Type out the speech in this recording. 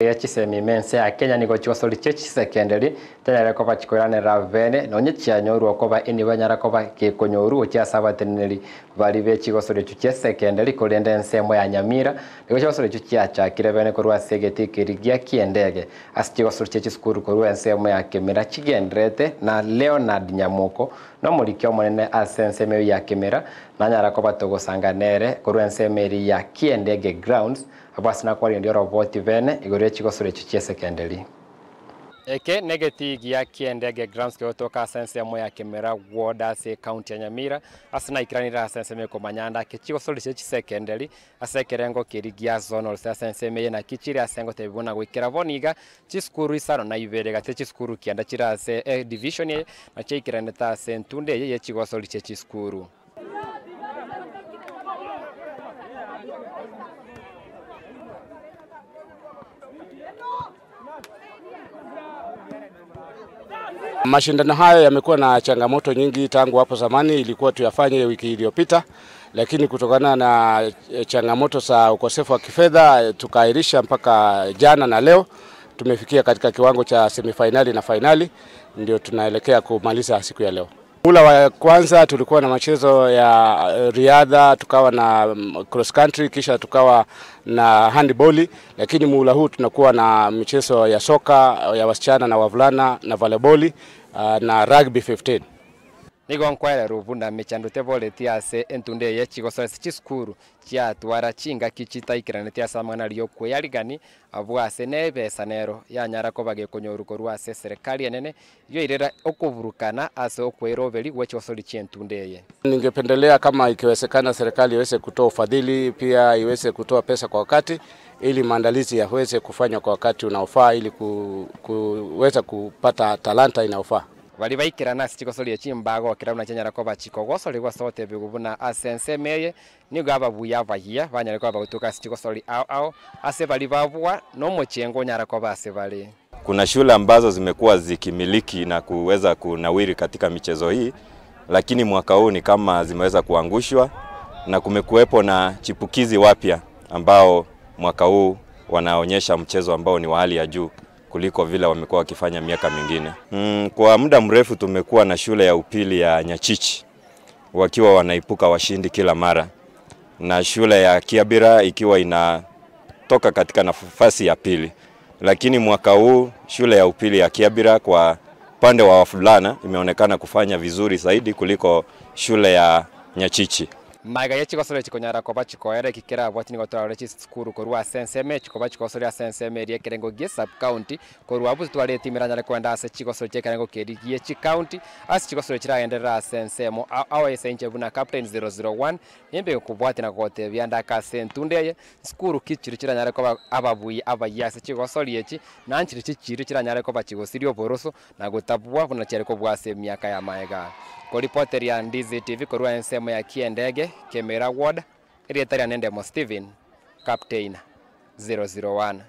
Ya chisemi ime ense ya Kenya nigo chigosori chie chisekenderi tanyare koba chikoiranerera bene nonye chianyorwa koba enibo enyara koba gekonyoru gochia ase abateneneri bari be chigosori echio chie sekenderi korende ensemo ya Nyamira nigo chigosori echio chiachakire bene korwa ase egetii keria gia kiendege ase chigosori chie chisukuru korwa ensemo ya Kemera chigendererete na Leonard Nyamoko nomoriki omonene ase ensemo eyio ya Kemera nanyara koba togosanga nere korwa ensemo eria ya Kiendege Grounds Abwo ase nakwarendia oroboti bene igoro ye chigosori echio chi'esekenderi. Eke negetii gia ki'endege Grounds kegotoka ase ensemo ya Kemera Ward ase ecounty ya Nyamira, ase naikeranire ase ensemo ekomanya ande ake chigosori chie chisekenderi ase ekerengo keria gia zonals ase ensemo eye naki chire ase ngotebi buna goikera bono iga chisukuru isano na ibere gati ye chisukuru kianda chire ase edivision eye na chiaikeranete ase entunda eye ye chigosori chie chisukuru. Mashindano hayo yamekuwa na changamoto nyingi tangu hapo zamani, ilikuwa tuyafanye wiki iliyopita, lakini kutokana na changamoto za ukosefu wa kifedha tukaahirisha mpaka jana na leo tumefikia katika kiwango cha semifinali na fainali, ndio tunaelekea kumaliza siku ya leo. Ula wa kwanza tulikuwa na machezo ya riadha, tukawa na cross country, kisha tukawa na handball, lakini muhula huu tunakuwa na michezo ya soka ya wasichana na wavulana na volleyball na rugby 15. Nigo nkwererwa buna mechando teboreti ase entunda eye chigosoa ase chisukuru chiatwara chingaki chitaikeraneti ase amang'ana aria okweyarigani abwo ase na ebesa nero yanyara koba gekonyoru korwa ase eserekari enene yoirera okoburukana ase okweroberi gwe chigosori chi'entunda eye. Ningependelea kama ikiwezekana serikali iweze kutoa ufadhili, pia iweze kutoa pesa kwa wakati ili maandalizi yaweze kufanywa kwa wakati unaofaa ili kuweza kupata talanta inayofaa. Baria baikerana ase chigosori echi mbagokera buna chianyara koba chikogosorigwa ase ogotebigwa buna ase ensemo eye nigo ababuya abayia banyare koba bagotuka ase chigosori ao ao ase baria babua na omochengo onyara koba ase bare. Kuna shule ambazo zimekuwa zikimiliki na kuweza kunawiri katika michezo hii, lakini mwaka huu ni kama zimeweza kuangushwa na kumekuwepo na chipukizi wapya ambao mwaka huu wanaonyesha mchezo ambao ni wa hali ya juu kuliko vile wamekuwa wakifanya miaka mingine. Kwa muda mrefu tumekuwa na shule ya upili ya Nyachichi wakiwa wanaipuka washindi kila mara, na shule ya Kiabira ikiwa inatoka katika nafasi ya pili. Lakini mwaka huu shule ya upili ya Kiabira kwa upande wa wavulana imeonekana kufanya vizuri zaidi kuliko shule ya Nyachichi. Magega ye chigosori chikonyara koba chikoera eki kerabwati nigo torarore chisukuru korwa ase ensemo echi koba chikosoria ase ensemo eria ekerengo gie sub county korwa abwo totware etimu eranyare koenda ase chigosori chia ekerengo keria gie chicounty ase chigosori chiragenderere ase ensemo ao ase inche buna captain 001 nimbe gokobwatia na gogotebia ndake ase entunda eye sukuru ki chiria chiranyare koba ababui abayia ase chigosori echi na nchiria chichiria chiranyare koba chigosiria oboroso na gotabua buna chiare kobua ase emiaka ya magega. Koripoteria Ndizi TV korwa ensemo ya Kiendege, Kemera Ward, erieta riane Ndemo Stephen, Captain 001.